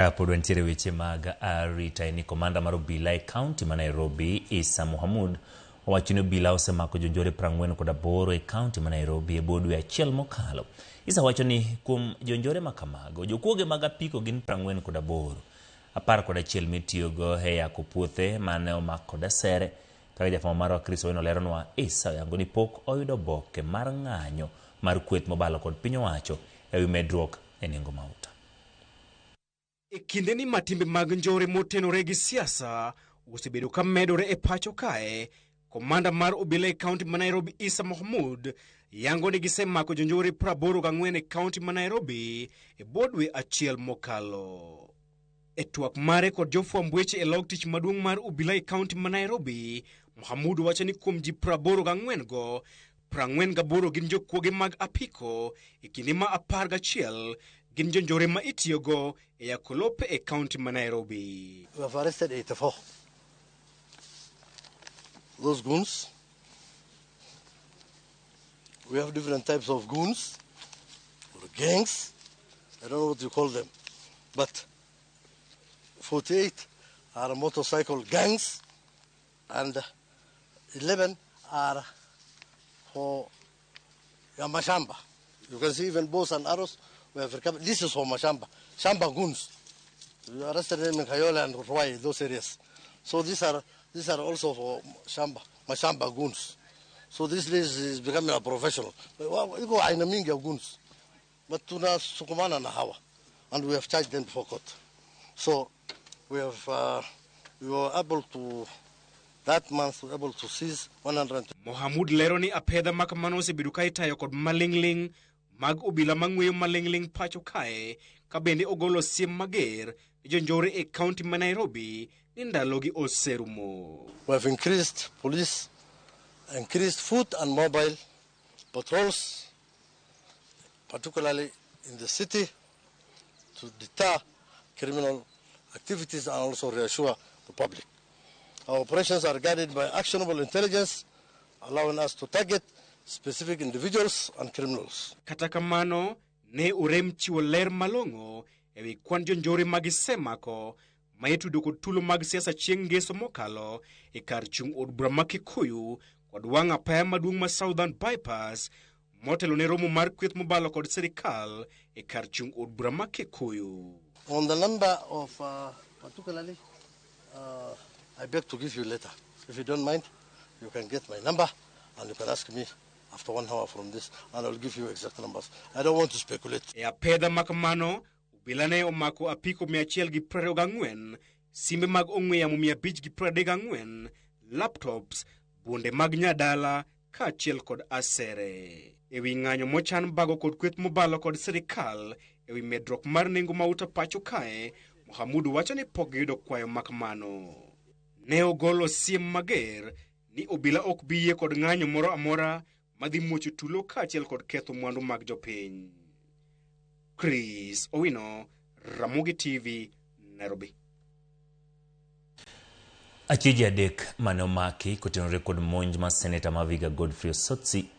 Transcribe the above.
Pod wantiere weche mag arita en ni komanda mar obila e kaunti ma Nairobi Issa Mohamud owacho ni obila osemako jonjore 48 e kaunti ma Nairobi e bwo dwe achiel mokalo. Issa wacho ni kuom jonjore ma kamago, jokuoge mag apiko gin 48, 11 mitiyogo e yako puothe mane omak kod asere. Kaka jafwambo marwa Chris Owino leronwa, Issa oyango ni pok oyudo oboke mar ng'anyo mar kweth mobalo kod piny owacho ewi medruok e nengo mauta. E kindeni ma timbe mag njore motenore gi siasa osebedo ka medore e pacho kae, komanda mar obila e kaunti ma Nairobi Issa Mohamud yango ni gisemako jonjore 84 e kaunti ma Nairobi e bwo dwe achiel mokalo. E twak mare kod jofwamb weche e log tich maduong' mar obila e kaunti ma Nairobi, Mohamud wacho ni kuom ji 84 go, 48 gin jokuoge mag apiko e kinde ma 11 gin jonjore ma itiyogo e yako lope e kaunti ma Nairobi. We have arrested 84. Those goons. We have different types of goons or gangs. I don't know what you call them. But 48 are motorcycle gangs and 11 are for Yamashamba. You can see even bows and arrows. We have recovered. This is for Mashamba. Shamba goons. We arrested them in Kayole and Ruai, those areas. So these are also for Shamba, Mashamba goons. So this list is becoming a professional. Iko aina mingi ya goons. But tunasukumana na hawa. And we have charged them before court. So we were able to, that month, we were able to seize 100. Mohamud lero ni apedha ma kamano osebedo ka itayo kod maling'ling' mag obila mang'weyo maling'ling' pacho kae ka bende ogolo siem mager ne jonjore e kaunti ma Nairobi ni ndalogi oserumo. We have increased police, increased foot and mobile patrols, particularly in the city, to deter criminal activities and also reassure the public. Our operations are guided by actionable intelligence, allowing us to target specific individuals and criminals. Kata kamano, ne orem chiwo ler malong'o ewi kwan jonjore ma gisemako ma itudo kod tulo mag siasa chieng' ngeso mokalo e kar chung' od bura ma Kikuyu kod wang' apaya maduong' ma Southern Bypass motelo ne romo mar kweth mobalo kod sirikal e kar chung' od bura ma Kikuyu. On the number of, particularly, I beg to give you later. If you don't mind, you can get my number and you can ask me after one hour from this, and I'll give you exact numbers. I don't want to speculate. E apedha ma kamano, obila ne omako apiko 124, simbe mag ong'we yamo 534, laptops, bunde mag nyadala kaachiel kod asere. Ewi ng'anyo mochan bago kod kweth mobalo kod sirikal ewi medruok mar nengo mauta pacho kae, Mohamudu wacho ni pok giyudo kwayo ma kamano. Ne ogolo siem mager ni obila ok bi yie kod ng'anyo moro amora madhi muocho tulo kaachiel kod ketho mwandu mag jopiny. Chris Owino, Ramogi TV, Nairobi. Achije adek mane omaki kotenore kod monj ma seneta ma Vihiga Godfrey Osotsi.